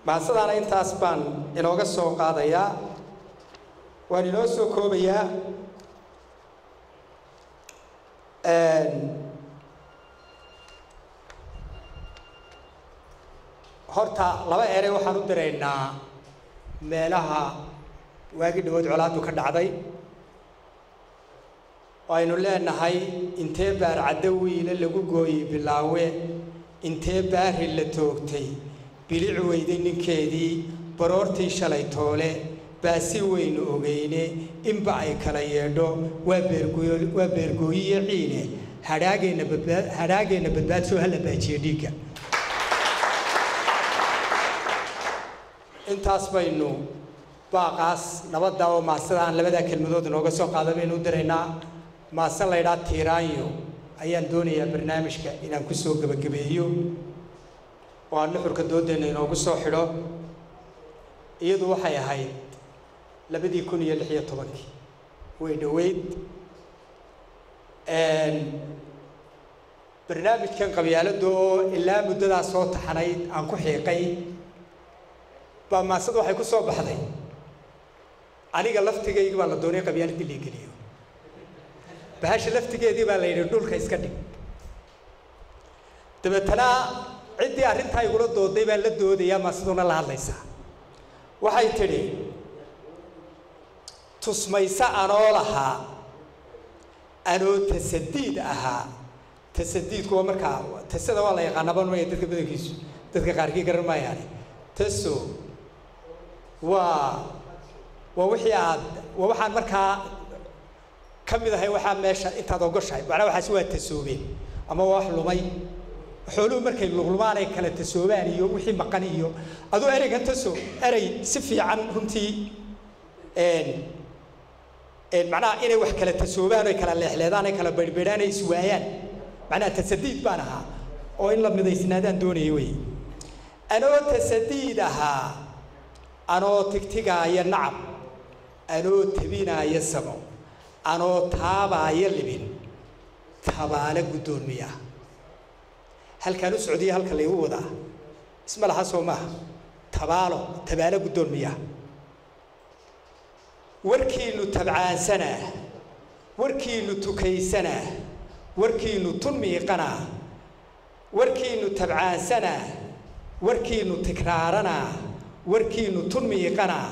Maasadaana intaas baan inooga soo qaadayaa, waan inoo soo koobayaa. Horta laba erey waxaan u diraynaa meelaha waagii dhawood colaaddu ka dhacday oo aynu leenahay: intee baar caddo wiile lagu gooyey bilaawe, intee baari la toogtay bilic weyday ninkeedii, baroortii shalay toole baasi weynu ogeyne, inba ay kala yeedho waa beergooy, waa beergooyiyo ciile, hadhaageenna badbaad, hadhaageenna badbaadsoo hala baajiyo dhiigga. Intaas baynu baaqaas nabadda oo maasada aan labadaa kelmadood inooga soo qaada baynu u diraynaa. Maase laydhaa Tiiraanyo ayaan doonayaa barnaamijka inaan ku soo gebagabeeyo oo aan nuxurka dooddeenna inoogu soo xidho. Iyadu waxay ahayd 2016-kii, way dhoweyd. Barnaamijkan qabyaaladda oo ilaa muddadaas soo taxanayd aan ku xiiqay baa maasada waxay ku soo baxday. Aniga laftigayga baa la doonay qabyaaladii la geliyo, bahasha laftigeedii baa la yidhi dhulka iska dhig. Dabeetana ciddii arrintaa igula dooday baan la doodayaa, maasaduna la hadlaysaa. Waxay tidhi: tusmayse anoo lahaa, anoo tasadiid ahaa. Tasadiidku waa markaa tasada waa la yaqaanaba maya, dadka badankiisu, dadka qaarkii garan maayaane. Taso waa wixii aad, waa waxaan markaa ka mid ahay, waxaa meesha intaad ogoshahay, macnaha waxaasi waa tasoobeen ama waa wax lumay. Xooluhu markay luqlumaan ay kala tasoobaan iyo wixii maqan iyo aduu ereygan taso erey si fiican runtii macnaha inay wax kala tasoobaan, oy kala leexleedaan, ay kala beydhbeydhaan, ay iswaayaan. Macnaha tasadiid baan ahaa oo in la midaysnaadaan doonaya wey. Anoo tasadiid ahaa, anoo tigtigaaya nacab, anoo tabinaaya samo, anoo taabaaya libin, tabaale guddoomiya. Halkaan u socdiya halka laygu wadaa isma laha, soo maaha? Tabaalo, tabaalo guddoomiya. Warkiinu tabcaansanaa, warkiinu tukaysanaa, warkiinu tun miiqanaa, warkiinu tabcaansanaa, warkiinu tikraaranaa, warkiinu tun miiqanaa,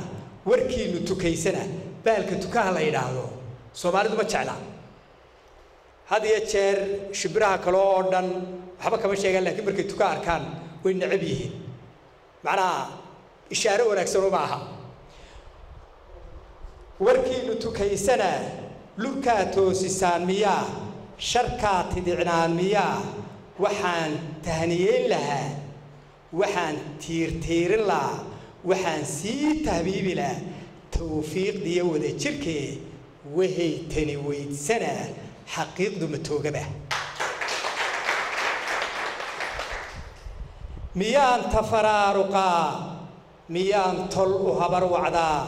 warkiinu tukaysanaa. Baalka tukaha la yidhaahdo Soomaalidu ma jecla. Had iyo jeer shimbiraha kale oo dhan waxba kama sheegaan, laakiin markay tuka arkaan way necab yihiin, macnaha ishaaro wanaagsan uma aha. Warkiinu tukaysanaa, lurkaa toosisaan miyaa, sharkaa tidicnaan miyaa? Waxaan tahniyeyn lahaa, waxaan tiirtiirin lahaa, waxaan sii tahbiibi lahaa tawfiiqdiyo wada jirkee, wahay tani weydsanaa, xaqiiqdu ma toogaba? Miyaan tafaraaruqaa, miyaan tol u habar wacdaa?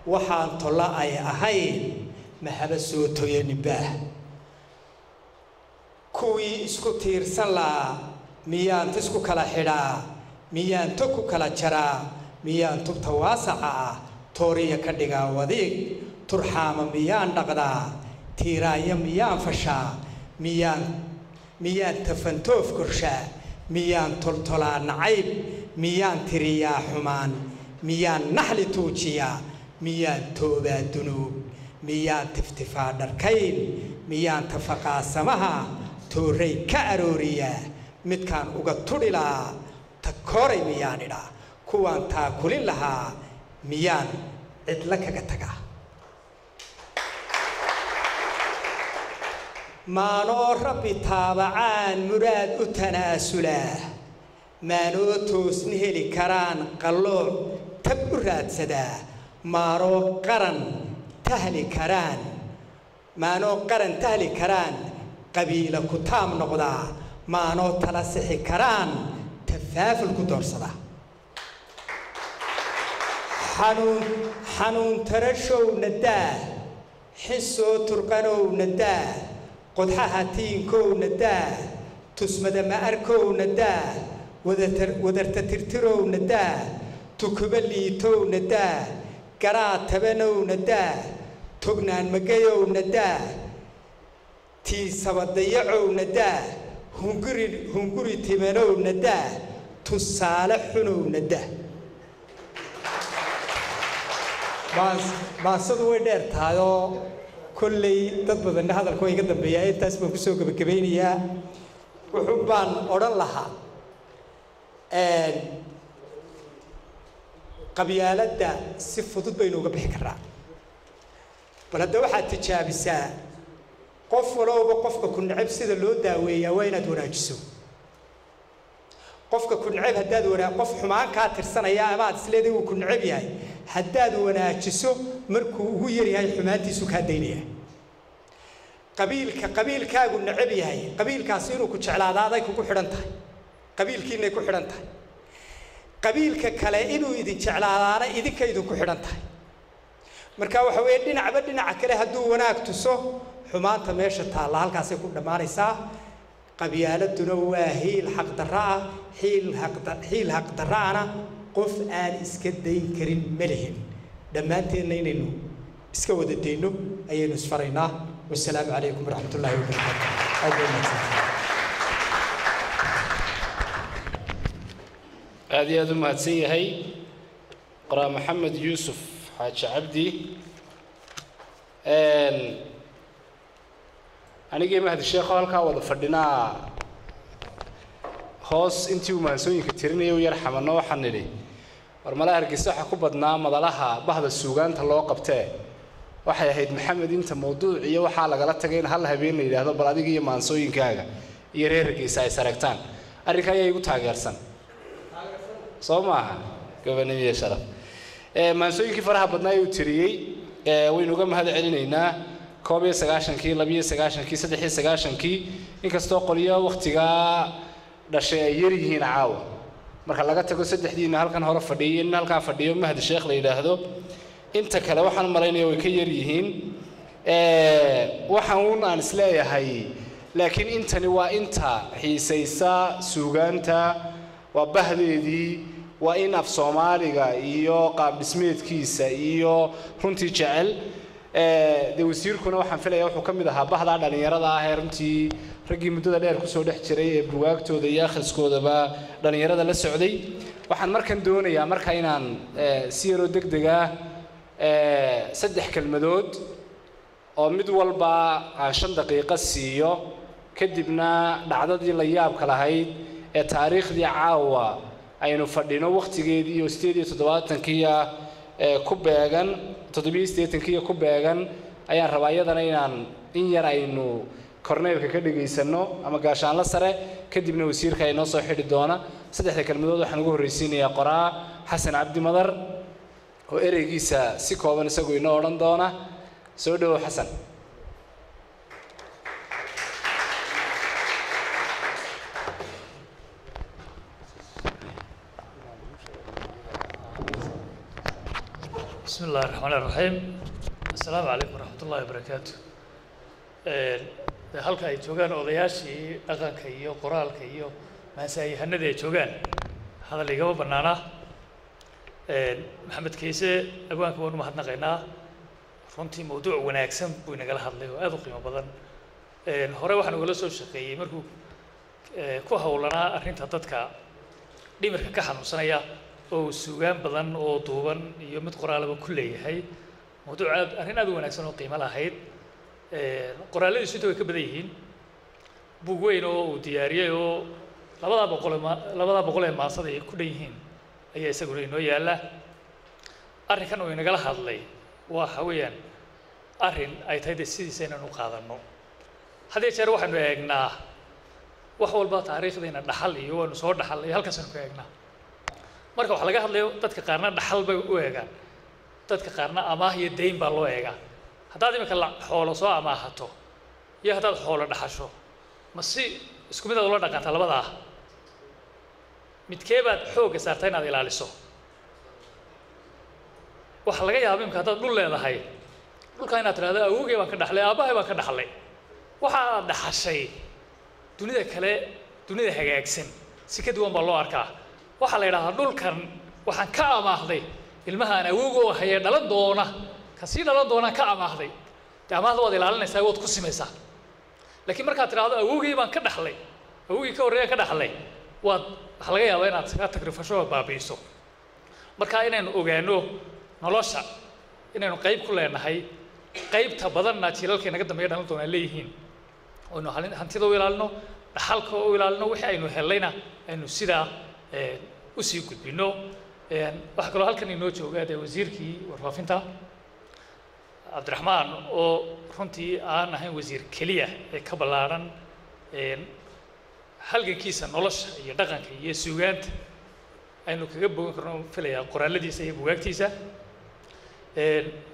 Waxaan tolla ay ahayn mahaba soo toyaninbaah. Kuwii isku tiirsan lahaa miyaan tisku kala xidhaa, miyaan tog ku kala jaraa, miyaan tubta waasaca ah tooriya ka dhigaa wadiig? Turxaama miyaan dhaqdaa, tiiraanya miyaan fashaa, miyaan tafantoof korshaa, miyaan toltolaa nacayb, miyaan tiriyaa xumaan, miyaan naxli tuujiyaa, miyaan toobaa dunuub, miyaan tiftifaa dharkayn, miyaan tafaqaa samaha, toorray ka arooriyaa? Midkaan uga tudhi lahaa takooray miyaan idhaa, kuwaan taakulin lahaa miyaan cidlo kaga tagaa? Maanoo Rabbi taabacaan muraad u tanaasulaa, maanoo toosni heli karaan qallooc tab u raadsadaa, maanoo qaran tahli karaan, maanoo qaran tahli karaan qabiila ku taam noqdaa, maanoo tala sixi karaan tafaaful ku doorsadaa? Xanuun xanuun tarashowna daa, xisoo turqanowna daa, qodxaha tiinkowna daa, tusmada ma arkowna daa, wadarta tirtirowna daa, Tukuba liitowna daa, garaa tabanowna daa, tognaan magayowna daa, tiisabadayacowna daa, hunguri hunguri timanowna daa, tusaale xunowna daa. Maansadu way dheer tahayoo kolley dad badanna hadalka way iga dambeeyaa, intaas baan kusoo gebagabaynayaa. Wuxuu baan odhan lahaa qabyaaladda si fudud baynu uga bixi karnaa. Bal hadda waxaad tijaabisaa qof walowba qofka ku neceb sida loo daaweeyaa waa inaad wanaajiso. Qofka ku neceb haddaad wanaa qof xumaan kaa tirsanaya ama aad isleedahay uu ku neceb yahay, haddaad wanaajiso markuu ugu yaryahay xumaantiisu kaa daynaya. Qabiilka qabiilkaagu neceb yahay, qabiilkaasi inuu ku jeclaado aday kugu xidhan tahay, qabiilkiinay ku xidhan tahay. Qabiilka kale inuu idin jeclaadaana idinka idinku xidhan tahay. Marka waxa weeye dhinacba dhinaca kale hadduu wanaag tuso, xumaanta meesha taalla halkaasay ku dhammaanaysaa. Qabyaaladuna waa hiil xaqdarro ah, hiil hiil xaqdarra'ana qof aan iska dayn karin ma lihin. Dhammaanteenna inaynu iska wada dayno ayaynu isfaraynaa. Wasalaamu calaykum waraxmat ullaahi wabarakaatu. Aad bay mahadsantahay. Aad iyo aad u mahadsan yahay qoraa Maxamed Yuusuf Xaaji Cabdi. Anigii Mahdi Sheekho halkaa wada fadhinaa hoos intii uu maansooyinka tirinayay u yar xamano, waxaan nidhi war malaha Hargeysa waxa ku badnaa madalaha bahda suugaanta loo qabtee. Waxay ahayd Maxamed inta mawduuc iyo waxaa lagala tagay in hal habeen la yidhaahdo bal adiga iyo maansooyinkaaga iyo reer Hargeysa ay saragtaan. Arrinka ayaa igu taageersan soo maaha gobonimiyo sharaf. Maansooyinkii faraha badnaa ee uu tiriyey waynu uga mahad celinaynaa. 91-kii, 92-kii, 93-kii, inkastoo qolyo waktigaa dhashay ay yar yihiin caawa marka laga tago saddexdiina halkan hore fadhiyay, nin halkaa fadhiyo Mahdi Sheekh la yidhaahdo, inta kale waxaan malaynaya way ka yar yihiin. Waxaan uun aan isleeyahay laakiin intani waa inta xiisaysa suugaanta, waa bahdeedii, waa in af Soomaaliga iyo qaab dhismeedkiisa iyo runtii jecel. Dee wasiirkuna waxaan filaya wuxuu ka mid ahaa bahdaa dhallinyarada ah ee runtii raggii muddada dheer kusoo dhex jiray ee bugaagtooda iyo akhriskoodaba dhallinyarada la socday. Waxaan markan doonayaa marka inaan si yaroo deg deg ah saddex kelmadood oo mid walba aan 5 daqiiqo siiyo, kadibna dhacdadii la yaabka lahayd ee taariikhdii caawa aynu fadhino wakhtigeedii iyo 78-kii ah ku beegan, 87-kii ku beegan, ayaan rabaa iyadana inaan in yar aynu korneylka ka dhegaysanno ama gaashaanla sare, kadibna wasiirka ay noo soo xidhi doona. Saddexda kelmadood waxaan ugu horreysiinayaa qoraa Xasan Cabdi Madar oo ereygiisa si kooban isagu inoo odhan doona. Soo dhowow Xasan. بسم الله الرحمن الرحيم. السلام عليكم ورحمة الله وبركاته. Halka ay joogaan odayaashii dhaqanka iyo qoraalka iyo maasaayahanadii ay joogaan hadal igama bannaana. Maxamed Kayse abwaanka waanu mahadnaqaynaa, runtii mawduuc wanaagsan buu inagala hadlay oo aad u qiimo badan. Hore waxaan ugala soo shaqeeyey markuu ku howlanaa arrinta dadka dhimirka ka xanuunsanaya oo suugaan badan oo duuban iyo mid qoraalaba ku leeyahay. Mawduuc aad arrin aad u wanaagsan oo qiimo lahayd. Qoraalladiisu inta way ka badan yihiin, buug weyn oo uu diyaariyey oo 200 ee maansada ay ku dhan yihiin ayaa isaguna inoo yaalla. Arrinkan uu inagala hadlay waxa weeyaan arrin ay tahay dee sidiisa inaan u qaadanno. Had iyo jeer waxaynu eegnaa wax walba taariikhdeena dhaxal iyo waanu soo dhaxal iyo halkaasaynu ka eegnaa. Marka wax laga hadlayo dadka qaarna dhaxal bay u eegaan, dadka qaarna amaah iyo dayn baa loo eegaa. Haddaad iminka xoolo soo amaahato iyo haddaad xoolo dhaxasho, ma si isku mid aad ula dhaqantaa labadaa? Midkee baad xoogga saartaa inaad ilaaliso? Waxaa laga yaaba imika haddaad dhul leedahay dhulkaa inaad tidhahdo awowgay baan ka dhaxlay, aabbahay baan ka dhaxlay. Waxa aad dhaxashay dunida kale, dunida hagaagsan si ka duwan baa loo arkaa. Waxaa la yidhahdaa dhulkan Waxaan ka amaahday ilmaha aan awowga u ahayee dhalan doona, kasii dhalan doonaan ka amaahday. Dee amaahda waad ilaalinaysaa, waad ku simaysaa. Laakiin markaad tidhaahdo awowgii baan ka dhaxlay, awowgii ka horreeyaan ka dhaxlay, waad waxaa laga yaabaa inaad ka tagrifasho oo baabi'iso. Marka inaynu ogaano nolosha inaynu qayb ku leenahay, qaybta badanna jiilalka inaga dambeeya dhalan doonaa leeyihiin, oynu hantida u ilaalino, dhaxalka u ilaalino, wixii aynu hellayna aynu sidaa usii gudbino. Waxaa kaloo halkan inoo jooga dee wasiirkii warfaafinta Cabdiraxmaan, oo runtii aan ahayn wasiir keliya ee ka ballaaran halgankiisa nolosha iyo dhaqanka iyo suugaanta aynu kaga bogan karno, filayaa qoraalladiisa iyo bugaagtiisa.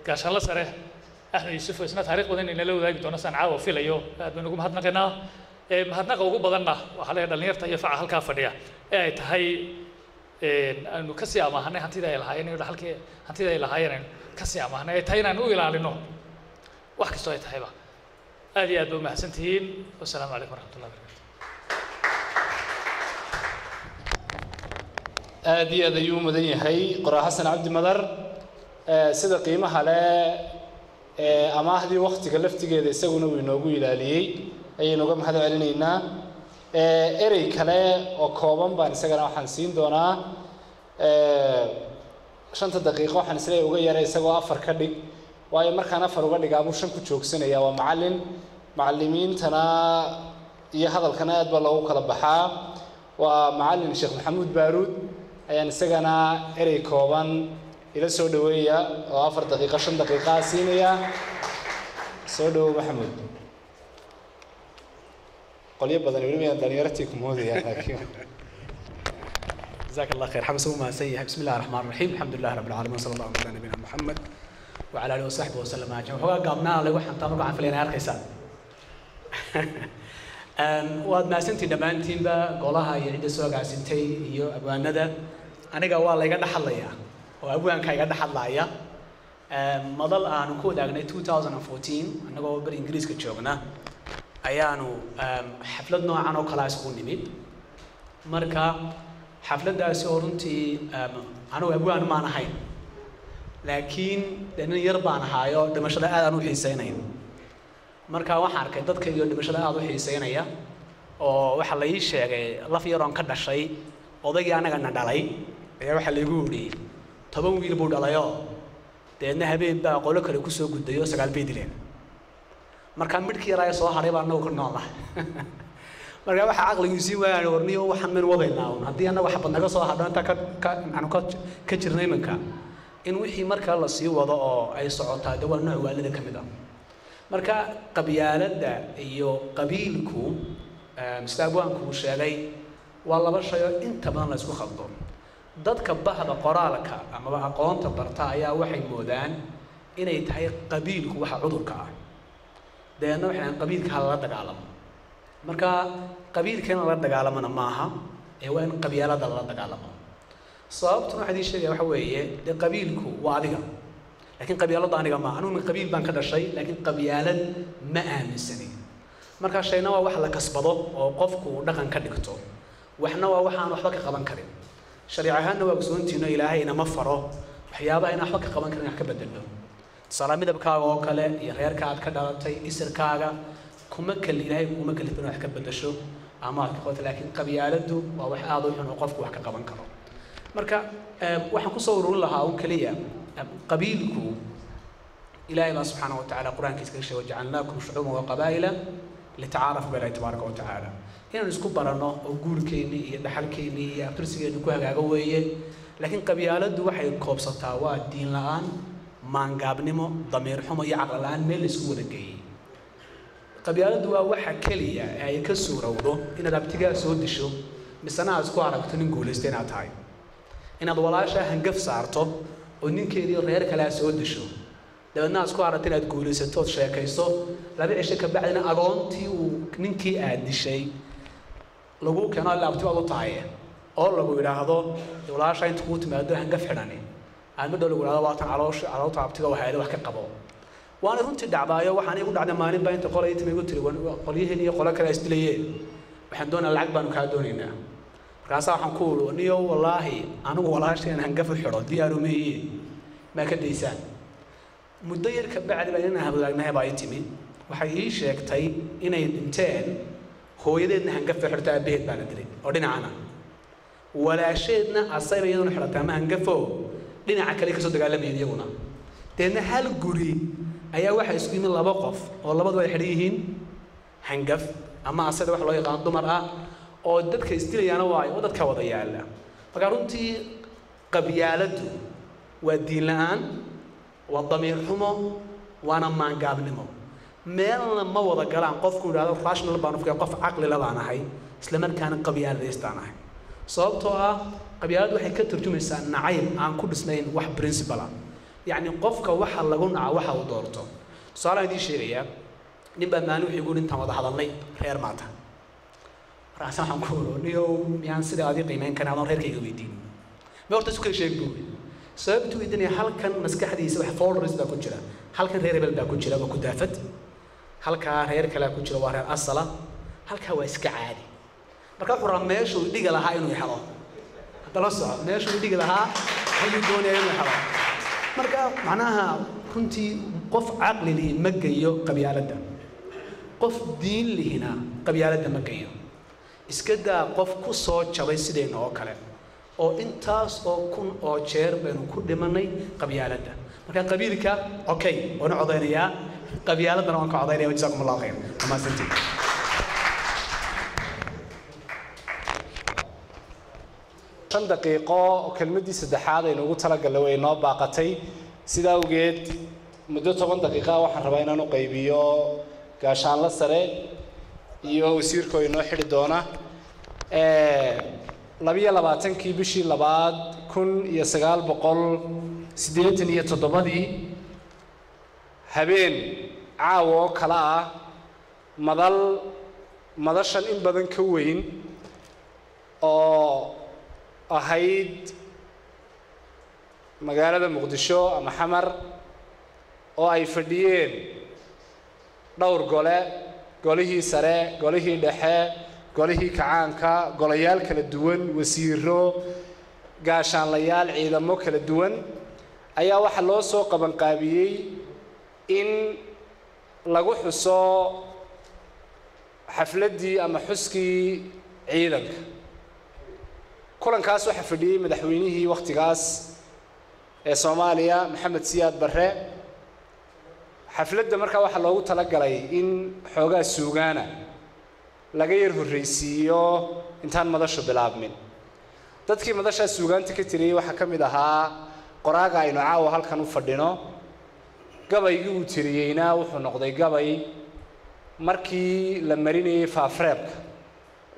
Gaashaanla sare Axmed Yuusuf oo isna taariikh badan inala wadaagi doono saan caawa filayo, aad baynu ugu mahadnaqaynaa. Mahadnaqa ugu badanna waxaa leeyahay dhalinyarta iyo faca halkaa fadhiya ee ay tahay aynu kasii amaahanay hantida ay lahaayeen iyo dhaxalkii hantida ay lahaayeen aynu kasii amaahanay, ay tahay inaan u ilaalino wax kastoo ay tahayba. Aad iyo aad ba umahadsan tihiin. Wasalaamu calaykum waraxmatullahi wabarakatu. Aad iyo aad ayuu u mudan yahay qoraa Xasan Cabdi Madar. Sida qiimaha leh ee amaahdii waktiga laftigeeda isaguna uu inoogu ilaaliyey ayaynu uga mahad celinaynaa. Erey kale oo kooban baan isagana waxaan siin doonaa 5 daqiiqo, waxaan isleeyahay uga yaray isagoo 4 ka dhig, waayo markaan 4 uga dhigaa buu 5 ku joogsanaya. Waa macallin, macallimiintana iyo hadalkana aad baa loogu kala baxaa. Waa macallin Sheekh Maxamuud Baaruud ayaan isagana erey kooban ila soo dhaweeya oo 4 daqiiqo 5 daqiiqa siinaya. Soo dhawow Maxamuud. Qolyo badan weliba yaan dhalinyartii ku moodaya laakiin جزاك الله خير حمس وما سيها. بسم الله الرحمن الرحيم، الحمد لله رب العالمين، صلى الله على نبينا محمد وعلى اله وصحبه وسلم اجمعين. وحوgaa gaabnaa lagu xantaa marka waxaan filaynaa arkaysaa. Waad mahadsantiin dhammaantiinba, golaha iyo cidda soo agaasintay iyo abwaanada. Aniga waa layga dhexadlayaa oo abwaanka iga dhexadlaaya. Madal aanu ku wadaagnay 2014 annagoo bari Ingiriiska joogna ayaanu xaflad noocan oo kalaa isugu nimid. Marka xafladdaasi oo runtii anigu abwaan maan ahayn, laakiin dee nin yar baan ahaayo dhimashada aad aan u xiiseynayn. Marka waxaan arkay dadka iyo dhimashada aad u xiiseynaya, oo waxaa la ii sheegay laf yar oon ka dhashay odaygii anaga na dhalay ayaa waxaa laigu yidhi 10 wiil buu dhalayoo deedna habeen baa qolo kale kusoo gudday oo 9 bay dileen. Marka midhkii yaraa ee soo hadhay baa anagu ka noolnahay. Marka waxaa caqligu sii waayaan warniyo waxaan maynu wadaynaa uun haddii annagu xabad naga soo hadho intaa ka aanu ka jirno iminka, in wixii markaa la sii wado oo ay socotaa de waa nooc waalida ka mid ah. Marka qabyaaladda iyo qabiilku sida abwaanku uu sheegay waa laba shay oo inta badan la isku khaldo. Dadka bahda qoraalka amaba aqoonta barta ayaa waxay moodaan inay tahay qabiilku waxa cudurka ah, dabeedna waxay dhahaan qabiilka ha lala dagaalamo. Marka qabiilka in lala dagaalamona maaha, ee waa in qabyaalada lala dagaalamo. Sababtuna waxaan idiin sheegaya waxa weeye dee qabiilku waa adiga, laakiin qabyaaladu aniga maaha. Anigu min qabiil baan ka dhashay, laakiin qabyaalad ma aaminsani. Marka shayna waa wax la kasbado oo qofku uu dhaqan ka dhigto, waxna waa wax aan waxba ka qaban karin. Shariic ahaanna waa ogsoontiino Ilaahay inama faro waxyaabaha inaan waxba ka qaban karin wax ka bedelno. Tusaale midabkaaga oo kale iyo reerka aad ka dhalatay, isirkaaga kuma kali Ilaahay kuma kalifin wax ka bedesho ama aad ka qabato, laakiin qabyaaladdu waa wax aad u xun oo qofku wax ka qaban karo. Marka waxaan kusoo ururin lahaa un keliya qabiilku Ilaahay baa subxaana wa tacaala qur-aankiisa kaga sheegay wajacalnaakum shucuuban wa qabaa'ila litacaarafu billahi tabaaraka wa tacaala. Inaan isku baranno oo guurkeennii iyo dhaxalkeennii iyo abtirsigeenni ku hagaago weeye. Laakiin qabyaaladdu waxay koobsataa waa diin la'aan, maangaabnimo, damiir xumo iyo caqli la'aan meel la isku wada geeyey. Qabyaaladdu waa waxa keliya ee ay ka suurowdo inaad abtigaa soo disho misena aad isku aragto nin guulaysta inaad tahay, inaad walaashaa hangaf saarto oo ninkeedii reer kale aad soo disho, dabeedna aad isku aragto inaad guulaysato ood sheekayso, 2 cisho ka bacdina agoontii uu ninkii aad dishay lagu keeno ilaa abti baad u tahay oo lagu yidhaahdo walaashaa inta kuu timaado hangaf xidhani aad midhow lagu yidhahdo waatan caloosha caloolta abtiga waxaa wax ka qabo. Waana runtii dhacdaayo waxaan igu dhacday maalin baa inta qolay timi igu tiri qolyaheen iyo qolo kale isdilayeen, waxaan doonaa lacag baanu kaa doonaynaa. Markaasaa waxaan ku uri, niyo wallaahi anigu walaasheen hangaf u xidho diyaarumeeye, maa ka daysaan? Muddo yar ka bacdi baa inaan habwadaagnahay baa ii timi, waxay ii sheegtay inay dhinteen, hooyadeedna hangaf bay xidhatay, aabaheed baana dilay oo dhinacana, walaasheedna asayba iyaduna xidhatay ama hangafo dhinaca kale kasoo dagaalamayeen iyaguna. Deedna hal guri ayaa waxaa isku yimid laba qof oo labaduba ay xidhan yihiin hangaf ama asayda wax loo yaqaano dumar ah, oo dadka isdilayaana waayo oo dadka wada yaalla. Marka runtii qabyaaladdu waa diin la'aan, waa damiir xumo, waana maangaabnimo. Meelna ma wada galaan qofku yidhahdo rational baan ufkay, qof caqli la baan ahay, isla markaana qabyaaladaystaan ahay. Sababtoo ah qabyaaladdu waxay ka turjumaysaa nacayb aan ku dhisnayn wax principle ah. Yacni qofka waxa lagu naca waxa uu doorto. Tusaalaan idiin sheegayaa, nin baa maalin wuxuu igu intaan wada hadalnay, reer maata. Markaasa waxaan ku uri, niyow miyaan sida adii qiimeyn karin adoon reerkayga weydiin? Ma horta isu kala sheeg buu yidhi. Sababtuu weydiinaya, halkan maskaxdiisa wax folders baa ku jira, halkan reer hebel baa ku jira, waa kudaafad, halkaa reer kalea ku jira, waa reer asala, halkaa waa iska caadi. Marka wuxuu rabaa meeshuu dhigi lahaa inuu helo. Hadda la soco, meeshuu dhigi lahaa ayuu doonaya inuu helo. Marka macnaha runtii qof caqli lihi ma geeyo qabyaaladda, qof diin lihina qabyaaladda ma geeyo. Iska daa qof ku soo jabay sideenna oo kale, oo intaas oo kun oo jeer baynu ku dhimanay qabyaaladda. Marka qabiilka okay waan u codaynayaa, qabyaaladdana waan ka codaynaya. Jazaakum Allahu khayr, mahadsantiin. 5 daqiiqo oo kelmaddii saddexaad aynu ugu talagalnay way inoo baaqatay. Sidaa awgeed muddo 10 daqiiqa waxaan rabaa inaan u qaybiyo gaashaanla sare iyo wasiirka oo inoo xidhi doona. 22-kii bishii labaad 1987-dii, habeen caawa oo kale ah, madal madashan in badan ka weyn oo ahayd magaalada Muqdisho ama Xamar, oo ay fadhiyeen dhowr gole, golihii sare, golihii dhexe, golihii kacaanka, golayaal kala duwan, wasiiro, gaashaanlayaal, ciidamo kala duwan, ayaa waxaa loo soo qabanqaabiyey in lagu xuso xafladdii ama xuskii ciidanka. Kulankaas waxaa fadhiyey madaxweynihii wakhtigaas ee Soomaaliya, Maxamed Siyaad Barre. Xafladda markaa waxaa loogu talagalay in xoogaa suugaana laga yar horraysiiyo intaan madashu bilaabmin. Dadkii madashaa suugaanta ka tiriyey waxaa ka mid ahaa qoraaga aynu caawa halkan u fadhino. Gabaygii uu tiriyeyna wuxuu noqday gabay markii la marinayey faafreebka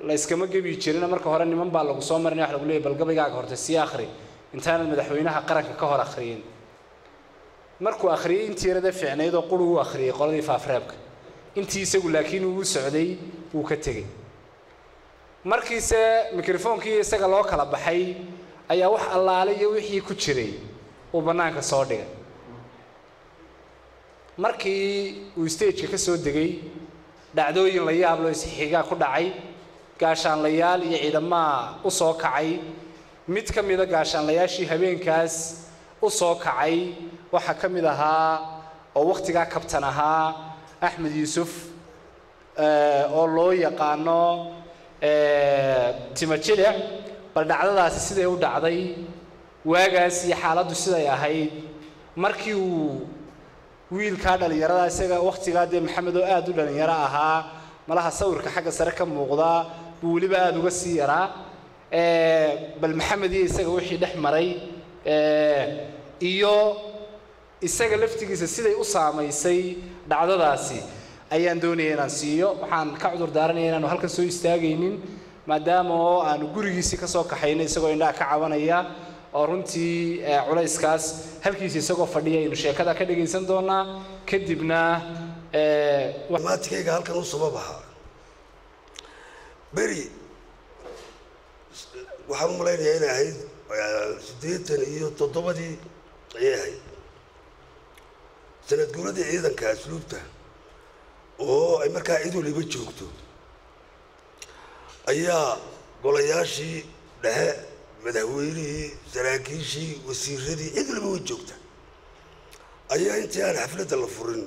la iskama gebi jirina. Marka hore niman baa lagu soo marinaya, waxa lagu leeyay, bal gabaygaaga horta sii akhri intaanad madaxweynaha qaranka ka hor akhriyin. Markuu akhriyey intii yarada fiicnayd oo quri u akhriyey qoladii faafreebka, intii isagu laakiin uu socday wuu ka tegey. Markiise mikrofoonkii isaga loo kala baxay ayaa wax allaale iyo wixii ku jiray uu bannaanka soo dhigay. Markii uu stageka ka soo degay, dhacdooyin la yaab loo isxigaa ku dhacay. Gaashaanlayaal iyo ciidamaa u soo kacay. Mid ka mida gaashaanlayaashii habeenkaas u soo kacay waxaa ka mid ahaa oo wakhtigaa kabtan ahaa Axmed Yuusuf oo loo yaqaano Timo Jilic. Bal dhacdadaasi siday u dhacday waagaas iyo xaaladdu siday ahayd markii uu wiilkaa dhalinyarada, isaga wakhtigaa dee Maxamed oo aada u dhalinyaro ahaa, malaha sawirka xagga sare ka muuqda buu weliba aada uga sii yaraa. Bal Maxamed iyo isaga wixii dhex maray iyo isaga laftigiisa siday u saamaysay dhacdadaasi ayaan doonaya inaan siiyo. Waxaan ka cudur daaranaya inaanu halkan soo istaagaynin, maadaama oo aanu gurigiisii ka soo kaxaynay isagoo indhaha ka cabanaya, oo runtii culayskaas halkiisa isagoo fadhiya aynu sheekada ka dhagaysan doonaa kadibna. Maatikayga halkan u sababaha beri waxaan u malaynayaa inay ahayd 87-dii ayay ahayd, sanad guuradii ciidanka asluubta, oo ay markaa cid waliba joogto ayaa golayaashii Dhexe, madaxweynihii, saraakiishii, wasiiradii, cid waliba way joogta. Ayaa intii aan xafladda la furin,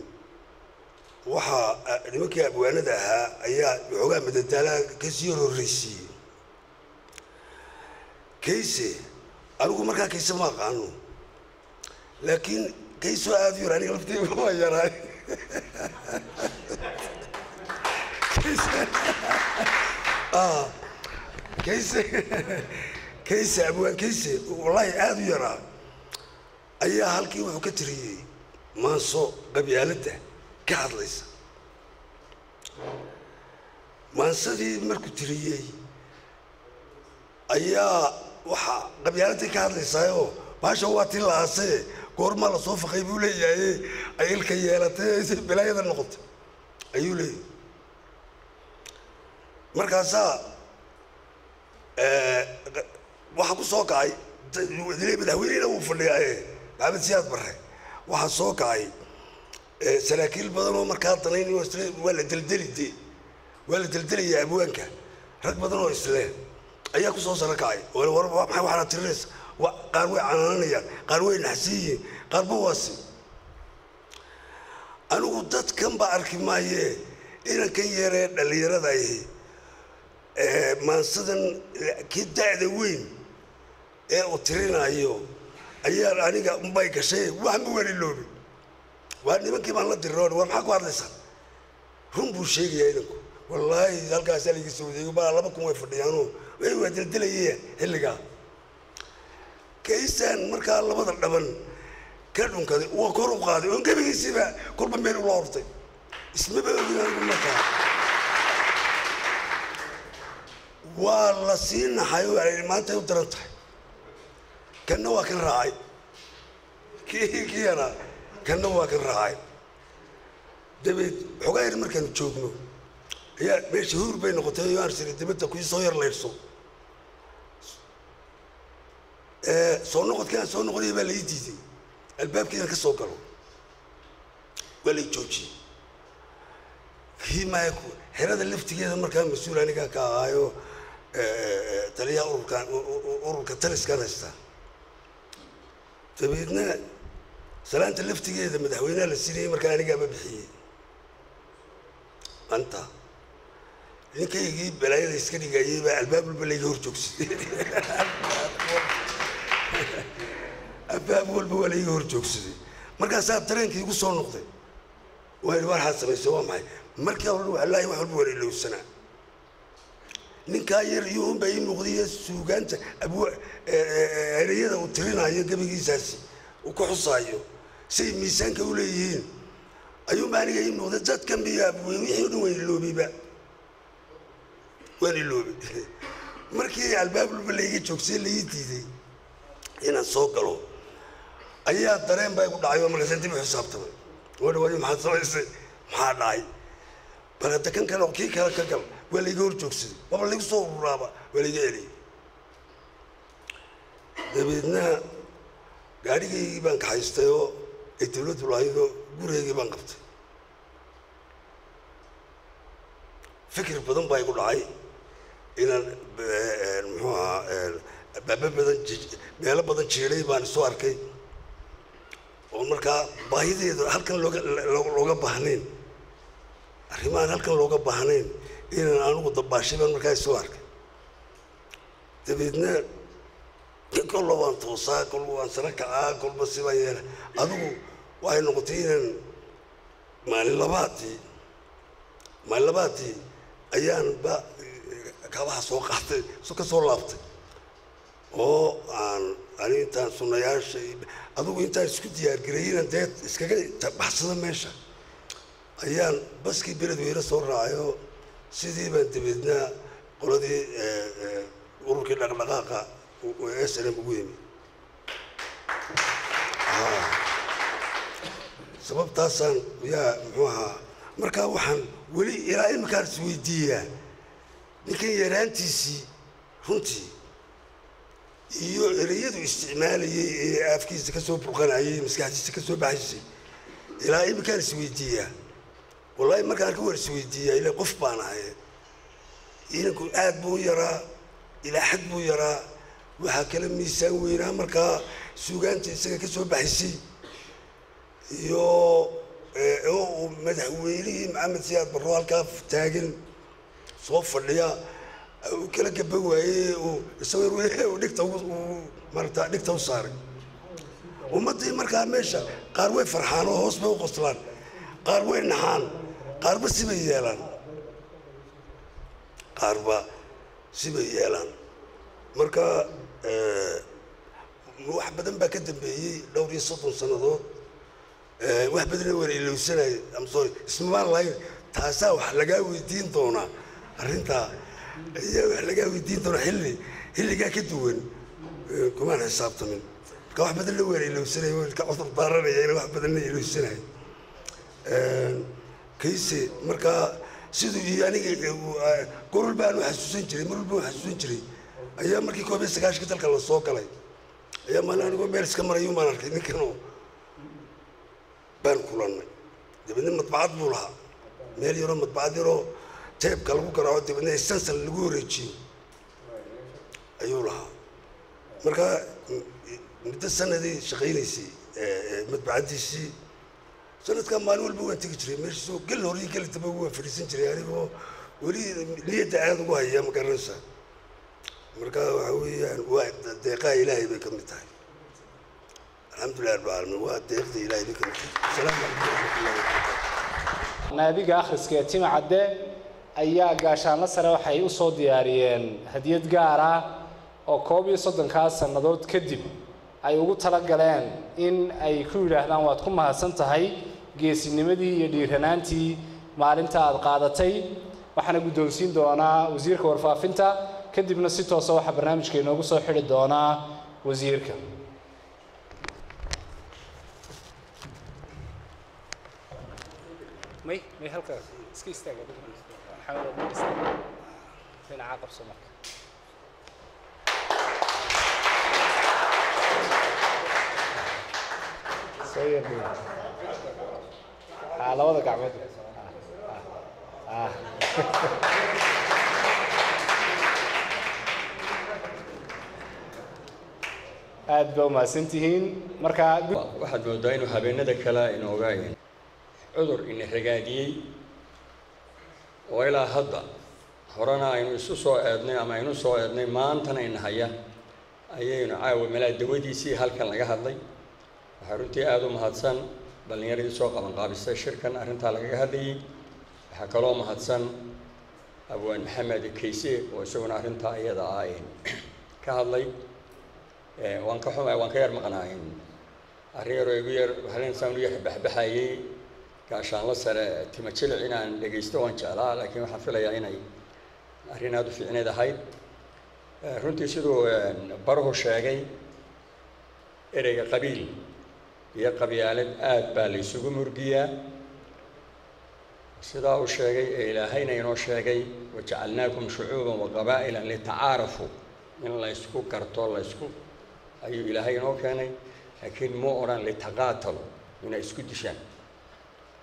waxaa nimankii abwaanada ahaa ayaa waxoogaa madadaalaha kasii hor horreysiiyey Kayse. Anigu markaa Kayse ma aqaano, laakiin Kaysoo aada u yar, aniga lafteyda waa yaraay. Kayse, Kayse, abwaan Kayse, wallaahi aada u yaraa, ayaa halkii wuxuu ka tiriyey maanso qabyaaladda ka hadlaysa. Maansadii markuu tiriyey ayaa waxaa qabyaaladii ka hadlaysaayoo baasha waa tii la aasee, goormaa lasoo faqay buu leeyahay, ay ilka yeelatay, balaayada noqotay ayuu leeyahay. Markaasaa waxaa ku soo kacay, madaxweynehina wuu fadhiyaaye, Maxamed Siyaad Barre. Waxaa soo kacay saraakiil badan oo markaa danayn, waa la deldeli de, waa la deldelayaa abwaanka. Rag badan oo isle ayaa ku soo saro kacay: war maxay waxaana tirinaysa? Qaar way canaanayaan, qaar way naxsan yihiin, qaarba waasi. Anigu dadkan ba arki maayee, inankan yaree dhallinyarada ahi maansadan kii da'da weyn ee uu tirinaayo ayaa aniga unbay gashay. Wax ma waan iloobin, waa nimankii baan la diroon: war maxaa ku hadlaysaa? Run buu sheegayaa inanku. Wallaahi halkaasaa laiga soo wadeego baa 2000 way fadhiyaanoo way waa deldelayeen xilligaa. Kaysaan markaa labada dhaban ka dhunkaday, waa kor u qaaday oon gebigiisiiba kolba meel ula hortay, ismaba ogin anigu. Markaa waa la sii naxay oo la maantay u daran tahay. Kanna waa kan raacay kii yaraa, kanna waa kan raacay. Dabeed xogaa yar markaanu joogno ayaa meesha huur bay noqotay oo aan siri dibadda kuii soo yar laydhso. Soo noqodkii aan soo noqonaya baa lai diiday albaabkii inaan ka soo galo, waa lay joojiyey. Kii maya xerada laftigeeda markaa mas-uul anigaa ka ahaayo, taliyaha ururkan, ururka taliskan haystaa. Dabeedna salaanta laftigeeda madaxweynaha la siinayay markaa anigaaba bixiyey. Maanta ninkaygii balaayada iska dhigayay baa albaab walba layga hor joogsaday, albaab walba waa layga hor joogsaday. Markaasaa dareenkii igu soo noqday, waa yidhi: waxaad samaysay waa maxay? Markii hore wallaahi wax walba waan ilowsanaa. Ninkaa yar iyo unbaa ii muuqday suugaanta abwa ereyada uu tirinayo, gebigiisaasi uu ku xusaayo say miisaanka u leeyihiin ayuunbaa aniga ii muuqday. Dadkan biyo abweyn wixii o dhan waan iloobayba, waan iloobay. Markii albaab walba layga joogsay, lai diiday inaan soo galo, ayaa dareen baa igu dhacay oo markaasaan dib u xisaabtamay. Oo dhawaayo maxaad samaysay? Maxaa dhacay? Bal hadda kan kale, kii kale ka gal, waa layga hor joogsaday, waaba laygu soo ururaaba, waa layga celiyey. Dabeedna gaadhigaygii baan kaxaystay oo ay dawladdu lahaydoo gurigaygii baan qabtay. Fikir badan baa igu dhacay inaan muxuu ahaa albaabo badan, meelo badan jiiday baan isu arkay oo markaa baahideedu halkan looga baahnayn, arrimahan halkan looga baahnayn inaan anigu dabaashay baan markaa isu arkay. Dabeedna kolba waan toosaa, kolba waan sara kacaa, kolba sibaan yeela. Adigu waxay noqotay inaan maalin labaadii ayaan ba kabaha soo qaatay, ka soo laabtay oo aan ani intaan sunayaasha adigu intaan isku diyaar gareeyey inaan dee iskaga baxsado meesha, ayaan baskii Beledweyne soo raacay oo sidii baan dabeedna qoladii ururkii dhaqdhaqaaqa SNM ugu yimi. Sababtaasaan yaa muxuu ahaa. Markaa waxaan weli ilaa iminkaan isweydiiyaa ninkan yaraantiisii runtii iyo ereyadu isticmaalayay ee afkiisa ka soo burqanayay, maskaxdiisa ka soo baxaysay, ilaa iminkaan isweydiiyaa. Wallaahi markaan ka war isweydiiyaa, ilaa qof baan ahay, inanku aad buu u yaraa. Ilaa xad buu yaraa. Waxaa kala miisaan weynaa markaa suugaanta isaga ka soo baxaysay iyo oo madaxweynihii Maxamed Siyaad Barro halkaa taagan soo fadhiya uu kala gaba waayey, uu isagoo dhigta maarata dhigta u saaray ummaddii. Markaa meesha qaar way farxaan oo hoos bay u qoslaan, qaar way naxaan, qaarba sibay yeelaan, qaarba sibay yeelaan. Marka wax badan baa ka dambeeyey, dhowr iyo 30 sannadood. Wax badanna waan ilowsanay. I'm sorry, ismamaan lahayn taasaa wax lagaa weydiin doonaa, arrintaa ayaa wax lagaa weydiin doonaa. Xilli xilligaa ka duwan kumaan xisaabtamin. Marka wax badanna waan ilowsanay, waan ka cudur daaranaya in wax badanna ilowsanay Kayse. Marka siduu iyo aniga gorol baan u xasuusan jiray, mar walba u xasuusan jiray. Ayaa markii 91-ka dalka la soo galay ayaa maalin anigoo meel iska marayu baan arkay ninkanoo, baan kulannay. Dabeedna madbacad buu lahaa, meel yaroo madbacad yaroo teebka lagu garaaco, dabeedna stencil lagu wareejiyo ayuu lahaa. Marka muddo sanadii shaqaynaysay madbacaddiisii. Sanadkaa maalin walba waan tegi jiray meeshiisoo, gel hore iyo gel dambe waan fadhiisan jiray, anigoo weli niyadda aada ugu haya, ma garanaysaa. Marka waxa weeyaan waa deeqaha Ilaahay bay ka mid tahay. Alxamdulilah rabbil caalamiin, waa deeqda Ilaahay bay ka mid tahay. Asalaamu calaykum waraxmatullahi wabarakaatu. Naadiga akhriska ee Tima Cadde ayaa gaashaanla sare waxay u soo diyaariyeen hadiyad gaar ah oo 31-kaa sannadood kadib ay ugu talagaleen in ay ku yidhaahdaan waad ku mahadsan tahay geesinimadii iyo dhiiranaantii maalinta aad qaadatay. Waxaana guddoonsiin doonaa wasiirka warfaafinta, kadibna si toosa waxaa barnaamijka inoogu soo xidhi doonaa wasiirka. May may, halkaas iska istaaga. Maxamed, aad istaag, dhinaca qabso marka. Soo yar dhow ha, labada gacmood. Ah, aad baa umahadsan tihiin. Marka waxaad moodaa inuu habeenada kale inooga cudur ina ragaadiyey oo ilaa hadda horena aynu isu soo eednay ama aynu soo eednay, maantana ina haya ayaynu caawa malaa dawadiisii halkan laga hadlay. Waxaa runtii aada u mahadsan dhallinyaradii soo qabanqaabisay shirkan arrintaa lagaga hadlayay. Waxaa kaloo mahadsan abwaan Maxamed Kayse oo isaguna arrintaa iyada ah ka hadlay. Waan ka xumay, waan ka yar maqnaa, arrin yaroo igu yar haleensaan u yar baxbaxayay. Gaashaanla sare Tima Jilic inaan dhegaysto waan jeclaa, laakiin waxaan filayaa inay arrin aada u fiicneed ahayd. Runtii siduu baruhu sheegay, ereyga qabiil iyo qabyaalad aad baa la isugu murgiyaa. Sidaa uu sheegay ee Ilaahayna inoo sheegay, wajacalnaakum shucuuban wa qabaa'ilan litacaarafuu, in la ysku garto la ysku ayuu Ilaahay inoo keenay, laakiin muu odhan litaqaatalu, inay isku dishaan.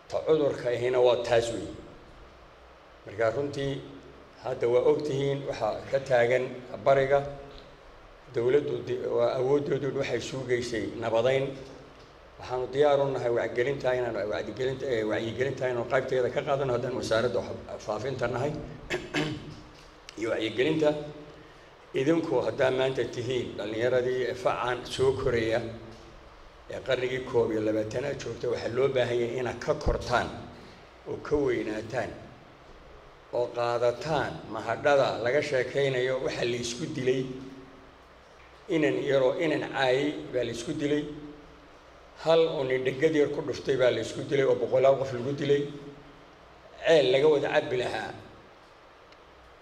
Ta cudurka ahina waa taas weeye. Marka runtii hadda waa ogtihiin waxaa ka taagan bariga. Dowladdu waa awooddoodu waxay suugaysay nabadayn. Waxaanu diyaar u nahay wacyigelinta inaanu wacyigelinta wacyigelinta inaanu qaybteeda ka qaadano haddaan wasaaradda faafinta nahay iyo wacyigelinta. Idinku haddaa maanta tihiin dhallinyaradii facan soo koraya ee qarnigii 21-aad joogta, waxaa loo baahan yahay inaad ka kortaan oo ka weynaataan oo qaadataan mahadhada laga sheekaynayo. Waxaa la isku dilay inan yaroo inan caayay baa la isku dilay, hal oo nin dhegad yar ku dhuftay baa la isku dilay oo boqolaal qof lagu dilay, ceel laga wada cabbi lahaa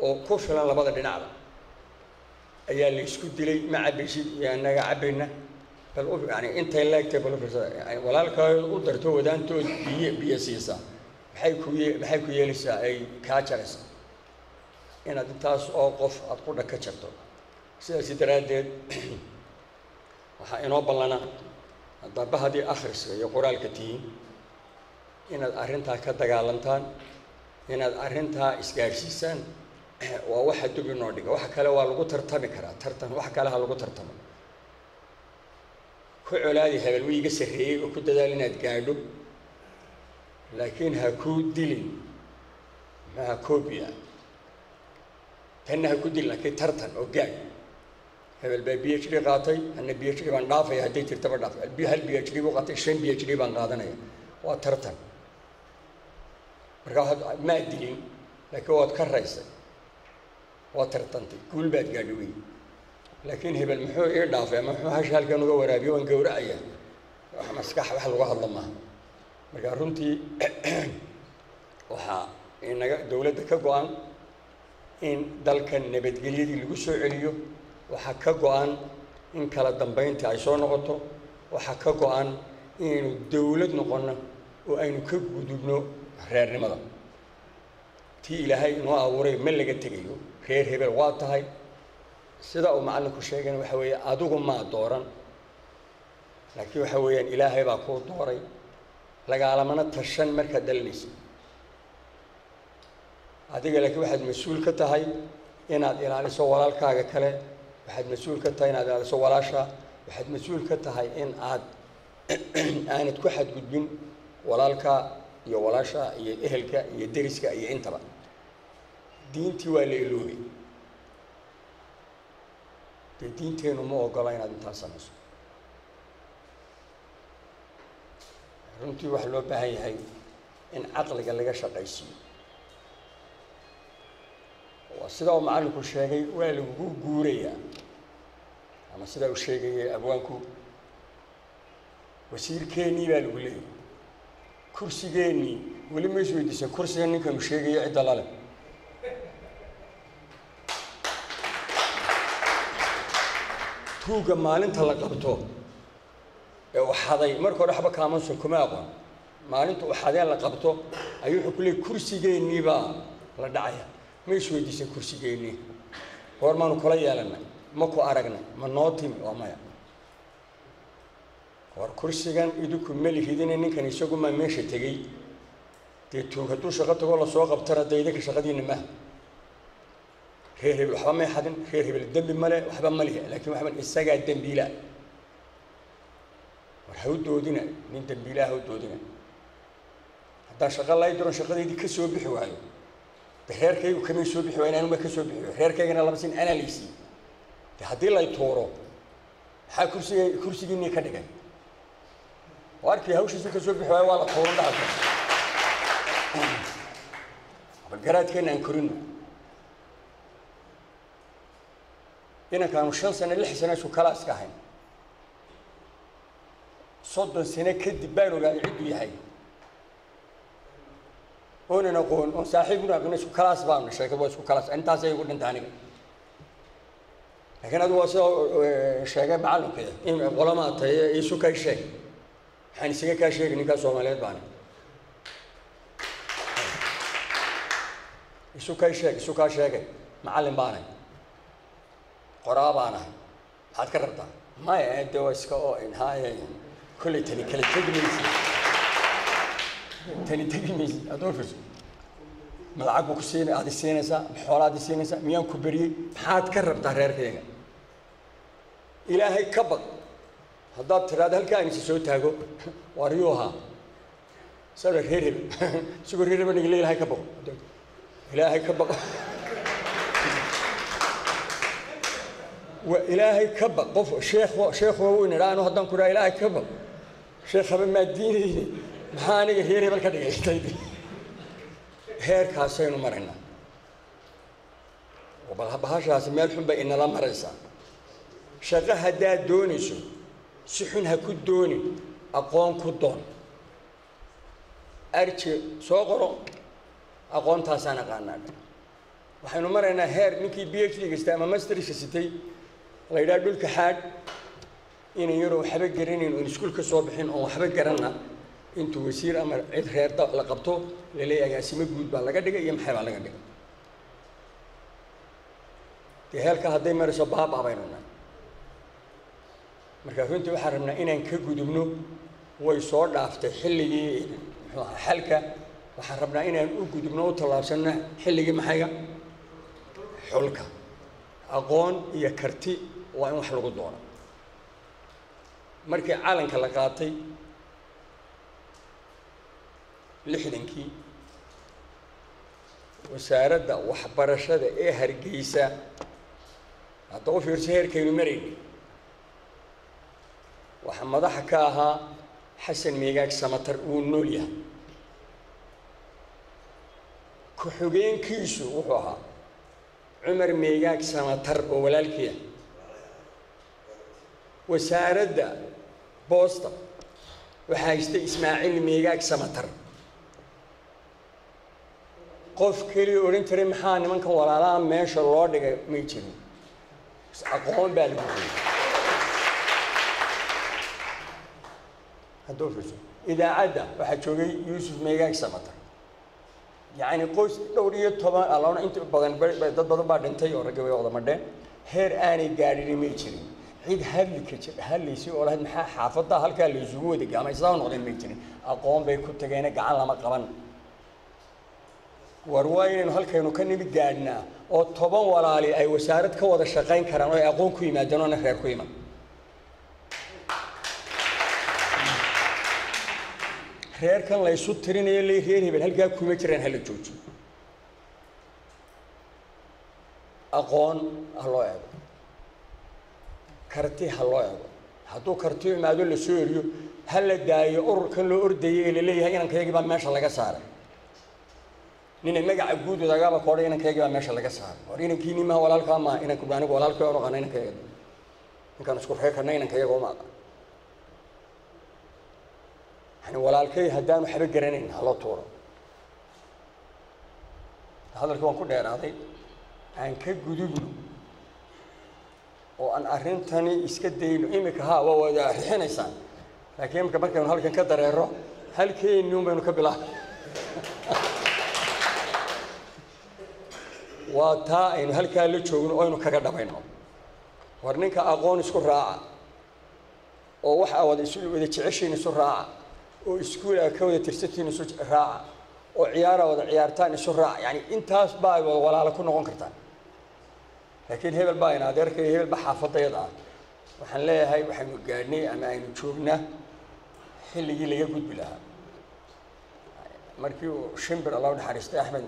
oo ku filan labada dhinacba ayaa la isku dilay. Ma cabbaysid iyo annaga cabbayna, bal u yani intay leegtay bal u fiirsada. Walaalkaayood u darto wadaantood biyo biyo siisa, maxay ku yeelaysaa? Ay kaa jaraysaa inaad intaas oo qof aada qudha ka jarto. Sidaasi daraaddeed waxaa inoo ballana haddaba haddii akhriska iyo qoraalka tihiin inaad arrintaa ka dagaalantaan, inaad arrintaa isgaadhsiisaan. Waa waxa dib inoo dhiga. Waxa kale waa lagu tartami karaa, tartan wax kale ha lagu tartamo. Ku colaadi hebel wuu iga sarreeyey oo ku dadaal inaad gaadho, laakiin ha ku dilin maxaa copia tanna ha ku dilin, laakiin tartan oo gaadh. Hebel baa PhD qaatay, anna PhD baan dhaafaya, hadday jirtaba dhaafay. Hal PhD buu qaatay, 5 PhD baan qaadanaya. Waa tartan. Marka waxaad maa dilin, laakiin waad ka raysay, waa tartantay, guul baad gaadhi wey. Laakiin hebel muxuu ii dhaafay ama muxuu hasha halkan uga waraabiyo, waan gowracaya, wax maskax wax lagu hadlo maaha. Marka runtii waxaa inaga dowladda ka go-an in dalkan nabadgelyadii lagu soo celiyo, waxaa ka go-an in kala dambeynta ay soo noqoto, waxaa ka go-an inaynu dowlad noqono oo aynu ka gudubno reernimada. Tii Ilaahay inoo abuuray ma laga tegayo. Reer hebel waa tahay, sida uu macallinku sheegayna waxa weeye adigu maa dooran, laakiin waxa weeyaan Ilaahay baa kuu dooray, lagaalamana tashan markaad dhalinaysa adiga. Laakiin waxaad mas-uul ka tahay inaad ilaaliso walaalkaaga kale, waxaad mas-uul ka tahay inaad ilaaliso walaasha, waxaad mas-uul ka tahay in aad aanad ku xadgudbin walaalka iyo walaasha iyo ehelka iyo deriska iyo intaba. Diintii waa la iloobay. Dee diinteenu ma ogola inaad intaas samayso. Runtii waxaa loo baahan yahay in caqliga laga shaqaysiiyo. Waa sida uu macallinku sheegay, waa lagugu guurayaa, ama sida uu sheegayay abwaanku, wasiirkeennii baa lagu leeyahay, kursigeennii. Weli ma is weydiisan kursiga ninkanu sheegayo cidda lale? Tuugga maalinta la qabto ee uu xaday, marka hore waxba kaamansun kuma aqoon, maalinta uu xadee la qabto ayuu wuxuu ku leeyay kursigeennii baa la dhacaya. Ma is weydiisan kursigeennii goor maanu kula yeelanay? Ma ku aragnay? Ma noo timi? Waa maya. War kursigan idinku ma lihidine, ninkan isagu maa meesha tegey. Dee tuug hadduu shaqo tagoo lasoo qabtana, dee idinka shaqadiina maaha. Reer hebel waxba may xadin, reer hebel dembi male, waxba ma lihi, laakiin waxban isagaa dembiila. War ha u doodina nin dembiilaa, ha u doodina. Haddaan shaqo lay diro shaqadeydii ka soo bixi waayo, de reerkaygu kamay soo bixi waayo, anuma ka soo bixi waayo, reerkaygana lama sin, anaa laysiiyey. De haddii lay tuuro, maxaa kursiga kursigiinii ka dhigay? Oo arkii hawshiisu ka soo bixi waayo, waa la tuuran dhacda. Bal garaadkeena aan korino. Inankaanu 5 sano 6 sano isu kalaaska ahayn, 30 sano kadib baan ogaaday cidduu yahay, oonan aqoon oon saaxiib una aqoon, isku kalaas baanu, sheekadu waa isku kalaas, intaasay igu dhintay aniga. Laakiin adigu waa sida sheegay macallinkeeda in qolamaa tahay, isu kay sheeg. Waxaan isaga kaa sheegay ninkaa Soomaaliyeed baana. Isu kay sheeg, isu kaa sheegay, macallin baanay, qoraa baanahay, maxaad ka rabtaa? Maya, de waa iska oo inhaaye kolley tani kala tegi maysi, tani tegi maysi. Adoon fiirso, ma lacag buu ku siinay aad i siinaysaa? Ma xoolaad i siinaysaa? Miyaan ku beriyey? Maxaad ka rabtaa reerkayga? Ilaahay ka baq. Haddaad tiraahdo halkaa aan isa soo taago, waar yuu ahaa isaga reer hebel, isagoo reer hebel nigale, Ilaahay ka baqo, Ilaahay ka baqo, waa Ilaahay ka baq. Qof sheekh sheekhu wuu inidhaa, anu haddaan ku dhaha Ilaahay ka baq, sheekhaba maa diinayni, maxaa aniga reer hebel ka dhigay? Heerkaasaynu maraynaa. Bal bahashaasi meel xun bay inala maraysaa. Shaqo haddaad doonayso, si xun ha ku doonin, aqoon ku doon. Arji soo qoro, aqoontaasaan aqaanaa. Waxaynu maraynaa heer ninkii PhD gastay ama masterska sitay la yidhaha dhulka xaadh. Inan yaroo waxba garanayn, oon iskuul ka soo bixin, oon waxba garanna, intuu wasiir ama cid reer la qabto, laleeyahay agaasimo guud baa laga dhigay iyo maxay baa laga dhigay. Dee heelka hadday marayso, baaba baynu nahay. Marka runtii waxaan rabnaa inaan ka gudubno. Way soo dhaaftay xilligii muxuu ahaa xalka. Waxaan rabnaa inaan u gudubno, u tallaabsanno xilligii maxayga Xulka aqoon iyo karti waa in wax lagu doono. Markii calanka la qaatay 60kii, wasaaradda waxbarashada ee Hargeysa, hadda u fiirso heerkaynu marayni, waxaa madaxa ka ahaa Xasan Meegaag Samatar, uu nool yahay. Ku-xigeenkiisu wuxuu ahaa Cumar Meegaag Samatar oo walaalkiia. Wasaaradda boosta waxaa haystay Ismaaciil Meegaag Samatar. Qof keliya odhan jiray maxaa nimankan walaalaha meesha loo dhigay may jirin. Aqoon baa lagu geeyey. Hadduu fiirso idaacadda waxaa joogay Yuusuf Meegaag Samatar. Yacni qoys dhowr iyo toban allana inta badan, dad badan baa dhintay oo ragga way wada madheen. Heer aanay gaadhin may jirin. Cid hadli ka jir hadlaysay oo lahayd maxaa xaafadda halkaa la isugu wada gaamay sidaa noqdeen may jirin. Aqoon bay ku tageena, gacan lama qaban. War waa inaynu halkaynu ka nimi gaadhnaa oo 10 walaali ay wasaarad ka wada shaqayn karaan oo ay aqoon ku yimaadeen oona reer ku iman. Reerkan la isu tirinayo lay reer hebel halkaa kuma jiraan, hala joojiyo. Aqoon ha loo eego, karti ha loo eego. Hadduu karti imaado la soo eriyo, ha la daayo ururkan loo ordayay ee laleeyahay inankayagii baa meesha laga saaray. Ninay magaca guud wadagaaba koodhay inankayagii baa meesha laga saaray. War inankiini maha, walaalkaa maaha inanku, anigu walaalkay oon aqaana inankayaga, ninkaan isku reer karna inankayaga uma aqaan. Yani walaalkay haddaanu waxba garanayn ha loo tuuro. Hadalkii waan ku dheeraaday, aan ka gudubno oo aan arrintani iska dayno. Imika haa waa wada rixinaysaan, laakiin imika markaynu halkan ka dareero halkeennii un baynu ka bilaabay. Waa taa aynu halkaa la joogno oo aynu kaga dhabayno. War ninka aqoon isku raaca oo waxa wada isu wada jeceshiin isu raaca oo iskuula ka wada tirsantiin isu raaca oo ciyaara wada ciyaartaan isu raaca. Yani intaas baa wada walaalo ku noqon kartaan. Laakiin hebel baa ina adeerka iyo hebel baa xaafadayada ah. Waxaan leeyahay waxaynu gaadhnay ama aynu joognaa xilligii laga gudbi lahaa. Markii uu Shimbir, Allah u naxariistay, Axmed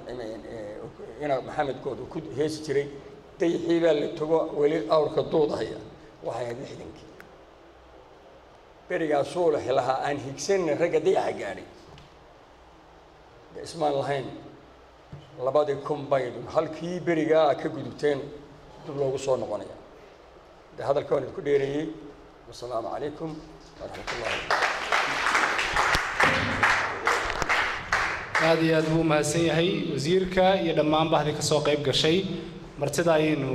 ina Maxamed Good uu ku heesi jiray dayixii baa la togo weli awrka duudahaya, waxay ahayd 60kii. Berigaasuu lahaa aan higsanin ragga dayaxa gaadhay. De ismaan lahayn 2000 baydun halkii berigaa ka gudubteen dib loogu soo noqonaya. De hadalka waan idinku dheereeyey. Wasalaamu calaykum waraxmat ullahi. Aad iyo aad buu u mahadsan yahay wasiirka iyo dhammaan bahdii ka soo qayb gashay martida ayaynu